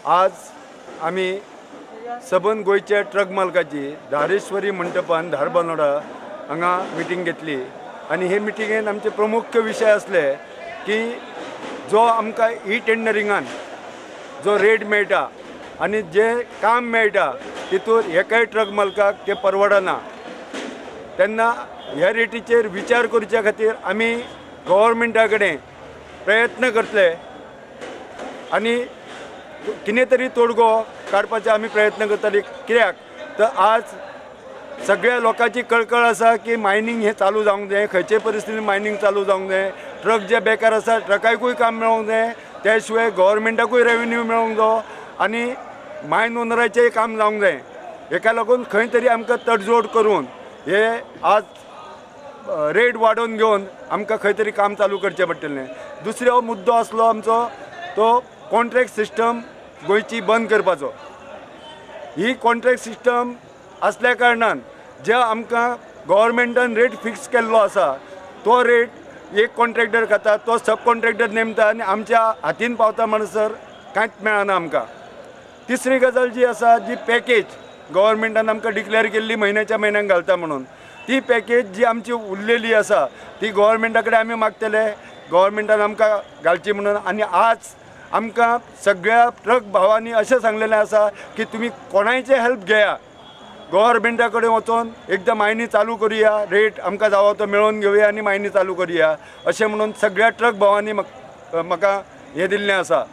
आज आमी सबंद गोंयच्या ट्रक मालकाची धारेश्वरी मंटपान धारबानोडा हांगा मिटींग घेतली आनी हे मिटिंगेन आमचे प्रमुख विशय आसले की जो आमकां ई टेंडरिंगान जो रेट मेळटा आनी जे काम मेळटा तितूर एकाय ट्रक मालकाक तें परवडना. तेन्ना ह्या रेटीचेर विचार करच्या खातीर आमी गव्हर्मेंटा कडेन प्रयत्न करतले आनी कितें तरी तोडगो काडपाचे आमी प्रयत्न करतले. कित्याक तर आज सगळ्या लोकांची कळकळ आसा की मायनींग हें चालू जावंक जाय, खंयचे परिस्थितीन मायनींग चालू जावंक जाय. ट्रक जे बेकार आसा ट्रकाकूय काम मेळोंक जाय, त्या शिवाय गव्हर्मेंटाकूय रेवेन्यू मेळोंक जायो आनी मायन ओनराचेंय काम जावंक जाय. हेका लागून खंय तरी आमकां तडजोड करून हे आज रेट वाडोवन घेवन आमकां खंय तरी काम चालू करचें पडटलें. दुसरो मुद्दो आसलो आमचो तो कॉन्ट्रॅक्ट सिस्टम गोंयची बंद करपाचो. ही कॉन्ट्रॅक्ट सिस्टम आसल्या कारणान जे आमकां गव्हर्मेंटान रेट फिक्स केल्लो आसा तो रेट एक कॉन्ट्रॅक्टर खाता, तो सब कॉन्ट्रॅक्टर नेमता आनी आमच्या हातीन पावता म्हणसर कांयच मेळना आमकां. तिसरी गजाल जी आसा, जी पॅकेज गव्हर्मेंटान आमकां डिक्लेअर केल्ली म्हयन्याच्या म्हयन्याक घालता म्हणून, ती पॅकेज जी आमची उरलेली आसा ती गव्हर्मेंटा कडेन आमी मागतले, गव्हर्मेंटान आमकां घालची म्हणून. आनी आज आमकां सगळ्या ट्रक भावांनी अशें सांगलेलें आसा की तुमी कोणायचें हेल्प घेया, गव्हर्मेंटा कडेन वचोन एकदां मायनी चालू करुया, रेट आमकां जावो तो मेळोवन घेवया आनी मायनी चालू करुया अशें म्हणून सगळ्या ट्रक भावांनी म्हाका हें दिल्लें आसा.